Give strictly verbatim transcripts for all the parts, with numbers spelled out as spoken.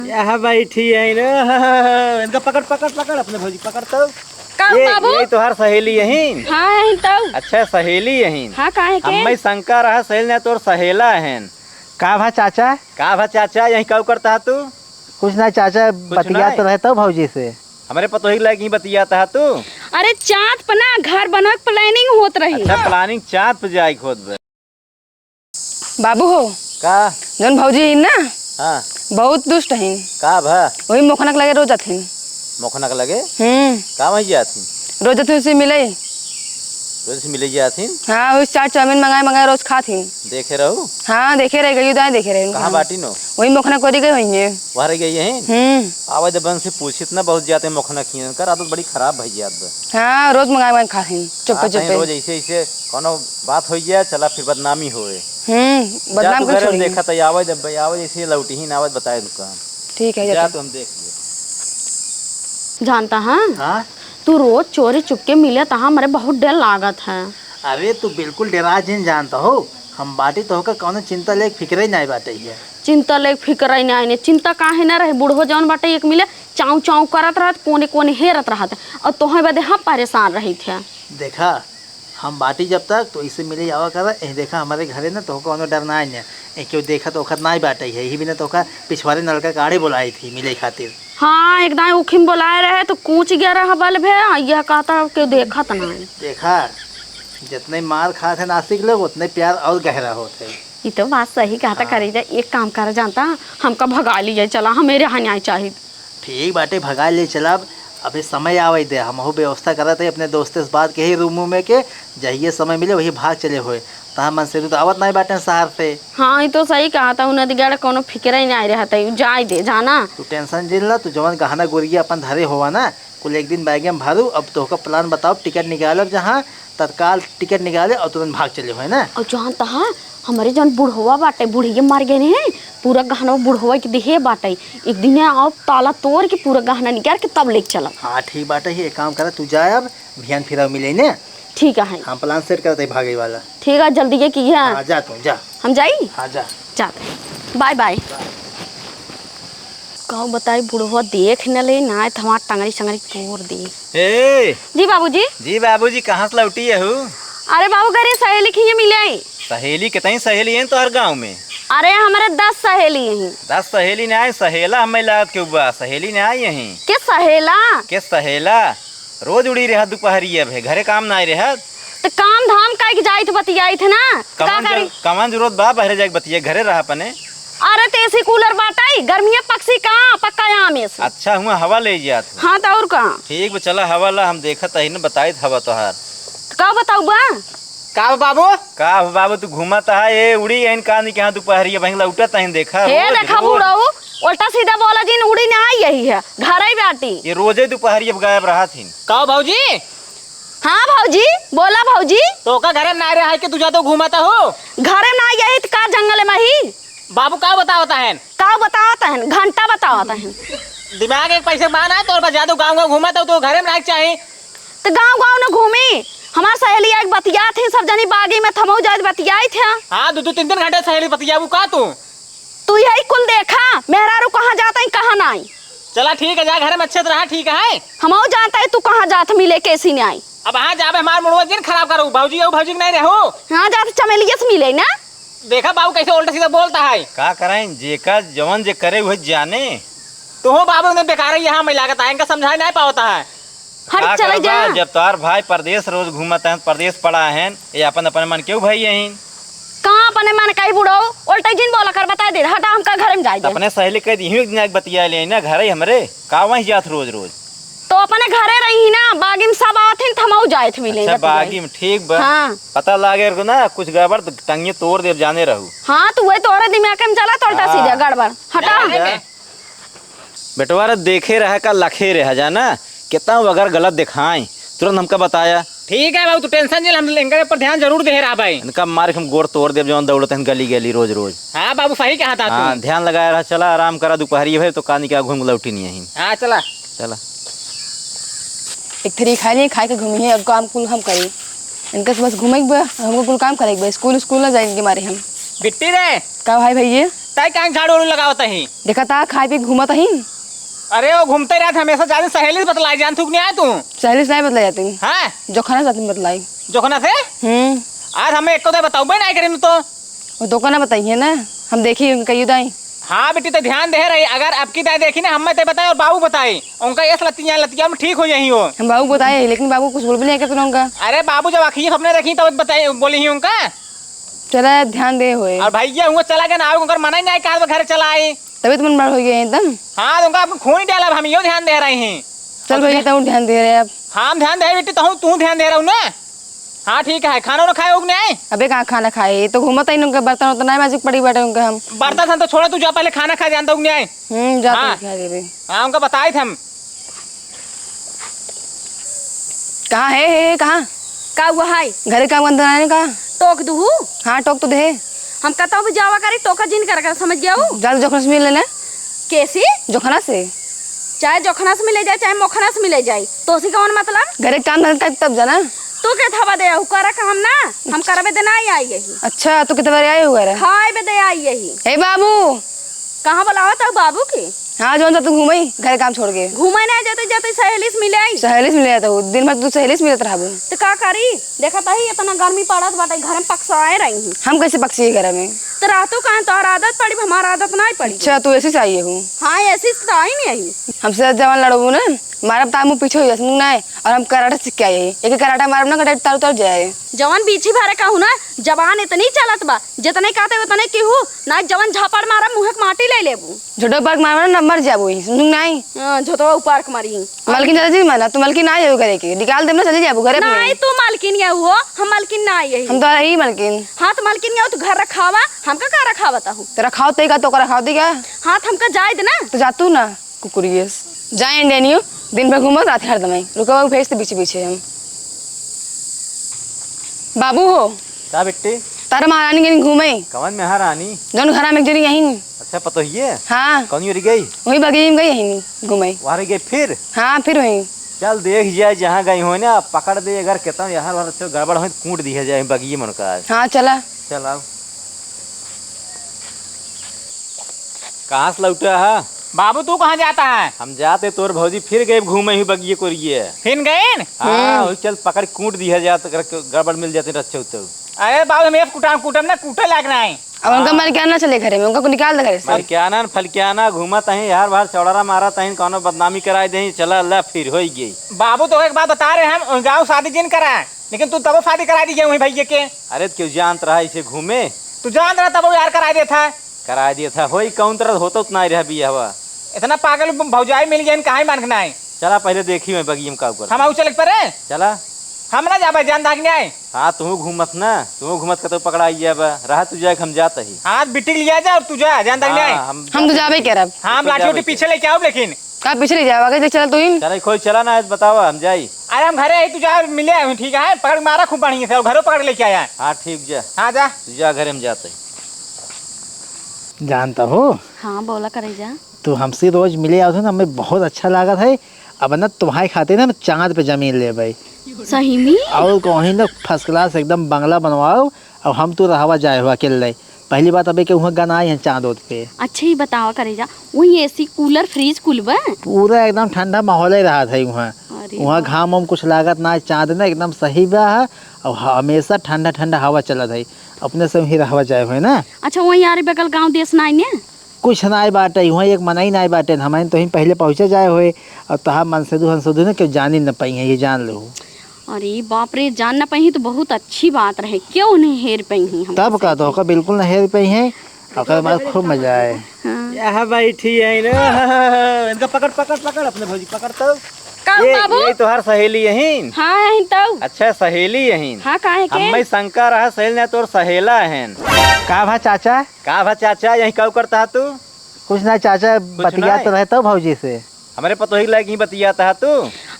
यहाँ बैठी है ना। इनका पकड़, पकड़, पकड़, अपने भौजी पकड़ तो। का ये, बाबू? ये तोहार सहेली यही? हाँ, यही तो। अच्छा, सहेली यही। हाँ, काहे के? हम्मे शंका रहा, सहेली ना तोर सहेला है। का भा चाचा? का भा चाचा, यही का करता है तू? कुछ ना चाचा, कुछ बतियात ना? रहता हूँ भौजी से। हमरे पतोही के लायक ही बतियात है तू? अरे, चाँद पे ना घर बनवे के planning होत रही। अच्छा, planning चाँद पे जाए के होत बा। बाबू हो, का? जौन भौजी ही ना, हाँ। बहुत दुष्ट ही। का भा? वही मोखनक लगे रोज आथिन। मोखनक लगे? हम्म। का वही जाथिन? रोज आथिन उसे मिले। रोज से मिले जाथिन? हाँ, वही चाट चाउमीन मंगाए मंगाए रोज खाथिन। देखे रहू? हाँ, देखे रह गई, उदाय देखे रहे। कहाँ बाटी नो? वही मोखनक कोरी गई हुई है। वहाँ रह गई है? हम्म। आवे दे बन से पूछित ना बहुत जाते मोखनक ही। इनकर आदत बड़ी खराब भई जात बा। हाँ, रोज मंगाए मंगाए खाथिन, चुप्पे हाँ, कहीं चुप्पे। रोज ऐसे ऐसे कोनो बात होइ जाए, चला फिर बदनामी होए। हम्म, जा बदनाम तू के घरे में छोड़ी। देखा त आवे जब आवे जैसे लौटी ही ना आवे बताए दुकान। ठीक है, जा जाते। तू हम देख ले। जानता है? हाँ? तू रोज चोरी चुपके मिले तहाँ हमरे बहुत डर लागत है। अरे तू बिल्कुल डरा जिन जानता हो, हम बाटी तो होकर कौनो चिंता लेके फिक्र ही नहीं बाटे है। चिंता लेके फिक्र ही नहीं, नहीं चिंता काहे ना रहे, बुढ़ो जौन बाटे एक मिले चाऊ चाऊ करत रहत, कोने कोने हेरत रहत, और तोहे बदे हम परेशान रही थे। देखा, हम बाटी जब तक तो इसे मिले आवा करा। ए, देखा, हमरे घरे ना तोहका कौनो डर ना है। ए, केहू देखत ओखत ना बाटे है, यही बिना तोहका पिछवारे नलका काढ़े बोलाई थी मिले खातिर। हाँ, एक दाई उखिम बोलाए रहे तो कूच गया रहा बल भे, आ यह कहता केहू देखत ना है। देखा, जितने मार खात है नासिक लोग, उतने प्यार और गहरा होत है। ई तो बात सही कहता हाँ। करी जा, एक काम कर जानता, हमका भगा ली जाए, चला, हमें रहना चाहिए। ठीक बाटे, भगा ले चलब। अबे समय आवे दे, हमहू व्यवस्था करत है अपने दोस्ते से बात के ही रूम में के, जहिए समय मिले वही भाग चले होए। तहाँ मन से तो आवत नहीं बाटे शहर से। हाँ, ई तो सही कहता, उन्हें दिगाड़ कोनो फिक्र ही नहीं रहता है, जाए दे, जाना। तू tension जिन ला, तू जवन गहना गुरिया अपन धरे होवा ना, कुल एक दिन बैगे में भरू। अब तोहका plan बताओ, टिकट निकालब जहाँ, तत्काल टिकट निकाले और तुरंत भाग चले होए ना। और जानता है, हमरे जौन बुढ़वा बाटे, बुढ़िया मर गए हैं, पूरा गहना बुढ़वा के दिहे बाटे। एक दिन आओ, ताला तोड़ के पूरा गहना निकाल के तब लेके चलब। हाँ, ठीक बाटे, ही एक काम करा, तू जा अब, बिहान फिर आओ मिले ने। ठीक है। हम plan set करते भागे वाला। ठीक है, जल्दी के किया। हाँ, जा तू, जा। हम जाई? हाँ, जा। जाते। Bye bye। कहूँ बताई, बुढ़वा देख न ले, ना तो हमार टंगरी संगरी तोड़ दे। ए! जी बाबूजी। जी बाबूजी, कहाँ से लौटी है हू? अरे बाबू, घरे सहेली खिए मिले आई। सहेली? कितनी सहेली हैं तोहर गाँव में? अरे, हमारे दस सहेली हैं। दस सहेली ना आई, सहेला हमें लागत के बा, सहेली ना आई यहीं। के सहेला? के सहेला? रोज उड़ी रहा दुपहरिया भे, घरे काम ना आई रहा। तो काम धाम काहे के जाइत बतियाइत है ना, तो का कवन करी? जरू-, कवन जरूरत बा बहरे जाके बतिया, घरे रहा अपने। अरे, तो AC cooler बाटाई, गर्मिया पक्षी का पक्का आम AC। अच्छा हुआ हवा ले जात हो। हाँ, तो और का? ठीक बा, चला हवा ला, हम देखत ही न, बताइत हवा तोहार। तो का बताऊ बा? का बा बाबू? का हो बाबू, तू घूमत है, ए उड़ी आइन कानी के यहाँ दुपहरिया बहिन लौटत है, देखा, हे रोज, देखा रोज। बुढ़ऊ, उल्टा सीधा बोला जिन, उड़ी ना आई यही है, घर ही बाटी। ये रोजे दुपहरिया गायब रहत हिन। का हो भौजी? हाँ भौजी, बोला भौजी। तो का घरे में ना रहे है कि तू जातो घूमत हो? घरे में ना यही तो का जंगल में ही। बाबू का बतावत है? का बतावत है? घंटा बतावत है। दिमाग एक पैसे मान है तोर पास, जादू गाँव गाँव घूमत हो तो घरे में रहे के चाही। तो गाँव गाँव न घूमी, हमार सहेली एक बतियात ही, सब जनी बागी में थमऊ जाइत बतियाइत है। हाँ, दो दो तीन तीन घंटे सहेली बतियाबू का तू? तू यही कुल देखा, मेहरारू कहाँ जात है, कहाँ नाई। चला ठीक है, जा घरे में अच्छे से रहा, ठीक है। हमहू जानता है तू कहाँ जात मिले, कैसी नाई। अब हाँ जाबे, हमार मुड़वा जिन खराब करू, भौजी अउ भौजी के नहीं रहू। हाँ जात चमेलिया से मिले ना। देखा बाबू कैसे उल्टा सीधा बोलता है। का कराई, जेका जवन जे करे वह जाने। तो हो बाबू ने बेकार ही यहाँ में लागत है, इनका समझाए नहीं पावता है। हट, का चले करबा, जा। जब तोहार भाई परदेस रोज घूमत हैं, परदेस पड़ा हैं, ये अपन, अपन मन क्यों भाई यहीं? कहाँ अपने मन कई बुढ़ऊ? उल्टे जिन बोला कर, बता दे, हटा, हमका घर में जाए दे। अपने सहेली कह दी, एक दिन आके बतिया ले ना, घर ही हमरे, का वहीं जात रोज रोज? तो अपने घरे रही ना, बागी में सब आवत हैं, थमऊ जाए थे मिले अच्छा, बतियाए। बागी में, ठीक बा। हाँ। पता लागे को ना, कुछ गड़बड़, तो टंगिए तोड़ देब, जाने रहू। हाँ, तू वही तोहरे दिमाग में चला, तो उल्टा हाँ। सीधा गड़बड़। हटा। जा, जा। बेटवा रे, देखे रहे का लखे रहे, जाना, कितना वगर गलत दिखाई, तुरंत हमका बताया। ठीक है बाबू, तू tension नहीं, हम इनके ऊपर ध्यान जरूर दे रहा भाई। इनका मार के हम गोड़ तोड़ देब, जौन दौड़त हैं गली गली रोज रोज। हाँ बाबू, सही कहा था हाँ, तू। ध्यान लगाए रहा, चला आराम करा, दुपहरी है तो कानी का घूम लौटी नहीं है। हाँ, चला। चला। एक थरी खा लिए, खाए के घूमी है, अब काम कुल हम करी। इनका से बस घूमे के बा, हमको कुल काम करे के बा, स्कूल, स्कूल ना जाए के मारे हम। बिट्टी रे। का भाई भैया? तै काहे झाड़ू उड़ू लगावत ही? देखा ता, खाए पी घूमत ही। अरे, वो घूमते रहत, हमेशा जाने सहेली से बतलाई, जान थूक नहीं आए तू? सहेली से नहीं बतलाई जाती। हाँ? जोखना से जाती बतलाई। जोखना से? हम्म। आज हमें एको दाई बताउबे नहीं करें तो। वो तो ना बताइए ना, हम देखी उनका यू दाई। हाँ बेटी, तो ध्यान दे रही, अगर आपकी दाई देखी ना, हमें ते बताए और बाबू बताए, उनका ये लतिया लतिया में ठीक हो जाही हो। हम बाबू बताए, लेकिन बाबू कुछ बोल भी नहीं करते उनका। अरे बाबू जब आँखिए सपने देखी तब बताए, बोली ही उनका। चला ध्यान दे होए। और भैया हुआ चला गया ना, उनकर मना ही नहीं कहा घर चला आई। तभी तो मन बड़ हो गए एकदम। हाँ, तो उनका अपन खून ही डाला, हम यो ध्यान दे रहे हैं। चल और भैया, तुझे तू ध्यान दे रहे अब। हाँ, हम ध्यान दे बेटी, तू, तू ध्यान दे रहा हूँ ना। हाँ, ठीक है, खाना उना खाए हो कि नहीं? अबे कहाँ खाना खाए, ये तो घूमत ही उनके बर्तन उर्तन नहीं माजिक पड़ी बाटे उनके हम। बर्तन हम तो छोड़ा, तू जा पहले खाना खा, जानता हूँ कि नहीं? हम्म, जा हाँ। तू खा लेबे। हाँ, उनका बताए थे हम। कहाँ है, है, है, कहाँ? का हुआ है? घरे काम करता है का? टोक दुहू? हाँ, टोक तो दे। हम कतौ भी जावा करी, टोका जिन कर, कर, समझ गया हूँ? जा तो जोखना से मिल लेना। कैसी? जोखना से। चाहे जोखना से मिले जाए, चाहे मोखना से मिले जाए, तोसी कौन मतलब? घरे काम धंधा कर तब जाना। तू के थवा दे, हु करा काम ना, हम करबे दे ना आई, आई यही। अच्छा, तू कितने बार आए हुआ रहा? खाए बे दे आई यही। ए बाबू। कहाँ बुलावा था बाबू के? हाँ, जौन जातू घूमई, घरे काम छोड़ के। घूमई ना जाते, जाते सहेली से मिले आई। सहेली से मिले जाते हो, दिन भर तू सहेली से मिलत रहबू। तो का करी? देखत ही इतना गर्मी पड़त बाटे, घर में पकसाए रही हूँ। हम कैसे पकसी घर में? तो रहतू कहाँ, तोहर आदत पड़ी, हमार आदत नहीं पड़ी। अच्छा, तू एसी से आई हो? हाँ, एसी से तो आई नहीं आई। हमसे जवान लड़बू ना, मारब तार मुँह पीछे हो जाए, सुनू ना। और हम कराटे सीख के आए हैं, एक कराटा मारब ना, कटाई तार उतर जाए। जवान बीछी भरे कहू ना, जबान इतनी चलत बा, जितने कहते उतने केहू ना, जवन झापड़ मारा, मुँह के माटी ले लेबू। झोटो पार्क मारबा ना, मर जाबू ही, समझू नहीं? हाँ, झोटवा उपार के मारी। मलकिन चले जी मना, तू मलकिन ना आयो करे के, निकाल देब ना, चले जाबू घरे अपने। नहीं, तू मलकिन या हो, हम मलकिन ना आई यही। हम तो यही मलकिन। हाँ, तो मलकिन या हो, तू घर रखावा, हमका का रखावा ताहू? तो रखाओ ते का, तो का रखाओ ते का? हाँ, तो हमका जाए दे ना। तो जा तू ना। कुकुरियस। जा इंडियन यू, दिन भर घूमत रहत हरदम। रुकवा भेज दे पीछे पीछे हम। बाबू हो। का बिट्टी? तारा महारानी कहीं घूमे। कवन महारानी? जौन घरा में एक जनी यहीं। अच्छा, पतोहिए? हाँ। कौन ओरी गई? वही बगिया में गई यहीं घूमे। वहाँ रह गई फिर? हाँ, फिर वहीं। चल देख जाए, जहाँ गई हो ना, पकड़ दे, अगर कितना यहाँ वहाँ से गड़बड़ हो तो कूट दिया जाए बगिए में उनका। हाँ, चला। चल आओ। कहाँ से लौटा है? बाबू, तू कहाँ जाता है? हम जाते, तोर भौजी फिर गए घूमे ही बगिए कोरिए। फिर गए न? हाँ, हम्म। वही चल पकड़ कूट दिया जाए, तो अगर गड़बड़ मिल जाते रच्छे तो। अरे बाबू, हम एक कुटाम कूटम ना, कूटे लायक ना है। अब उनका हाँ। मलकियाना चले घरे में, उनका को निकाल दे घरे से। मलकियाना न फलकियाना घूमत हैं, यार बाहर चौड़ारा मारत हैं, कौनो बदनामी कराई दे, चला अल्लाह फिर होई गई। बाबू, तो एक बात बता रहे हम, गाँव शादी जिन करा, लेकिन तू तबो शादी करा दीजिए वहीं भैया के। अरे, तो क्यों जानत रहा इसे घूमे? तू जानत रहा तबो यार करा देता है। करा देता, होई कौन तरह होता उतना ही रह बिया हवा। इतना पागल भौजाई मिल गया, कहाँ ही मान के ना है। चला पहले देखी मैं बगिया में का कर। हम आऊ चले के परे? चला। हम ना जाबे, जान दाग नहीं आए। हाँ, तू घूमत ना, तू घूमत कतौ पकड़ाई जाबे। रहा तू जाए, हम जात ही। हाँ, बिटिक लिया जा और तू जा, जान दाग नहीं आए। हाँ, हम हम तो जात जाबे ही। करब। हाँ, हम तो लाठी जाबे उठी के। पीछे लेके आओ लेकिन। का पीछे ले जाओ, आगे ले चला तू ही। चला, कोई चला ना, आज बतावा, हम जाई। अरे हम घरे आई, तू जा, मिले आए, ठीक है, पकड़ मारा खूब बढ़िया से, और घरों पकड़ लेके आया है। हाँ, ठीक जा। हाँ, जा। तू जा, घरे हम जाते। जानता हो? हाँ, बोला करे जा। तू हमसे रोज मिले आवत है ना, हमें बहुत अच्छा लागत है। अब ना तुम्हारे खातिर ना हम चाँद पे जमीन लेबै। सही में? और कहीं ना first class एकदम बंगला बनवाओ, और हम तो रहवा जाए हो अकेले। पहली बात अबे के वहाँ गना आई हैं चाँद ओद पे। अच्छा, ये बतावा करे जा, वहीं एसी, कूलर, फ्रिज कुल बा? पूरा एकदम ठंडा माहौल ही रहत है वहाँ। अरे वहाँ वाह। घाम वाम कुछ लागत ना है, चाँद ना एकदम सही बा है, और हमेशा ठंडा ठंडा हवा चलत है। अपने से वहीं रहवा जाए हो ना। अच्छा, वहीं आरे बगल गाँव देश ना आई ने? कुछ नाय बाटे, हुआँ एक मनई नाय बाटे, हमइन तोहिन पहिले पहुँचे जाए होए, और तोहार मनसेधु हंसेधु न केहू जानी न पइहें, ये जान लेहु। अरे बाप रे, जान न पइहें तो बहुत अच्छी बात रहे, केहू नहीं हेर पइहें हम तब का, तो ओकर बिल्कुल न हेर पइहें, ओकर बाद खूब मजा आए। हाँ। यहाँ बैठी है ना, इनका पकड़, पकड़, पकड़, अपने भौजी पकड़ तो। का हो ये, बाबू? ये तोहार सहेली यहीं? हाँ, यहीं तो। अच्छा, सहेली यहीं। हाँ, काहे के? हम्मे शंका रहा, सहेली ना तोर सहेला हैं। का भा चाचा? का भा चाचा, यहीं का करता है तू? कुछ ना चाचा, कुछ बतियात नहीं। रहे तो भौजी से। हमरे पतोही के लायक ही बतियात है तू?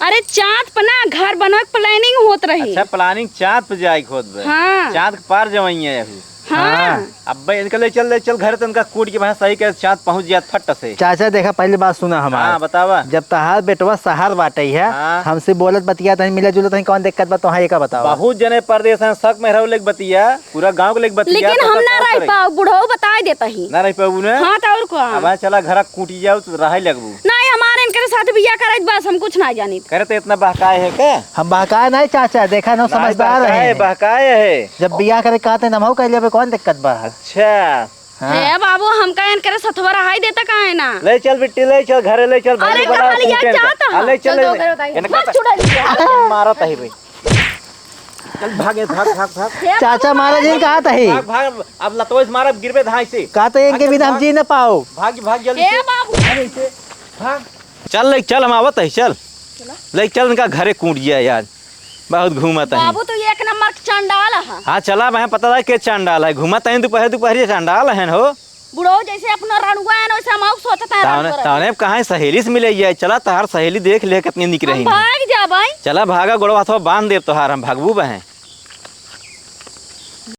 अरे चाँद पर ना घर बनवे के planning होत रही। अच्छा, planning चाँद पे जाए के होत बे। हाँ। चाँद के पार जवइया यहू। हाँ। हाँ। अब्बे इनका ले चल, ले चल घर, तो इनका कूट के वहाँ सही के साथ पहुँच जात फट से। चाचा देखा, पहले बात सुना हमार। हाँ, बतावा। जब तहार बेटवा सहर बाटे है, हाँ। हमसे बोलत बतियात है, मिलत जुलत है, कौन दिक्कत बा तोहार, एका बतावा। बहुत जने परदेस हैं, शक में रहो लेके बतिया, पूरा गाँव के लेके बतिया, लेकिन हम ना रह पाऊ, बुढ़ऊ बताए देता ही। ना रह पाऊ ना? हाँ, तो और का? अब चला घर कूटी जाओ, तो रहे लगबू। नहीं, हमारे इनके साथ बिया करे बस, हम कुछ ना जानी। करे तो इतना बहकाए है का? हम बहकाए नहीं चाचा, देखा न नहीं, समझदार बहकाए, है। बहकाए है। जब बियाह करे कहते न, हम कर लेबे, कौन दिक्कत बा? अच्छा। हाँ। हे बाबू, हमका इनकरे सथवा रहाई देता काहे ना? ले चल बिट्टी, ले चल घरे, ले चल, अरे, भैया बड़ा कहाँ लिया कूटेन का। जाता है? हाँ, ले चल, चल, ले। तो घरे बताइए। इनका मत तो छुड़ा दीजिए। मारा तही भाई। चल भाग, ए, भाग, भाग, भाग। हे चाचा बाबू, मारा जी कहा तही। भाग, भाग, अब लतवा से मारा, गिरबे धाई से। कहा तो इनके भाग, बिना हम भाग। जी न पाओ। भाग, भाग, जल्दी हे से। बाबू। भाग, ऐसे। भाग। चल, ले चल, हम आवत है, चल। चला। ले चल, इनका घरे कूट जिया यार, बहुत घूमत है। बाबू, तू एक नंबर के चंडाल है। हाँ, चला, मैं पता था के चंडाल है, घूमत है दोपहर, दोपहर ये चंडाल है हो। बुढ़ऊ जैसे अपना रणुआ है ना, वैसे हम आउ सोचत है तावने, रणुआ तावने अब कहाँ सहेली से मिले जाए, चला, तहार सहेली देख ले, कितनी निक हम रही है। भाग जा भाई। चला, भागा, गोड़वा हाथवा बांध देब तोहार, हम भागबू बहें।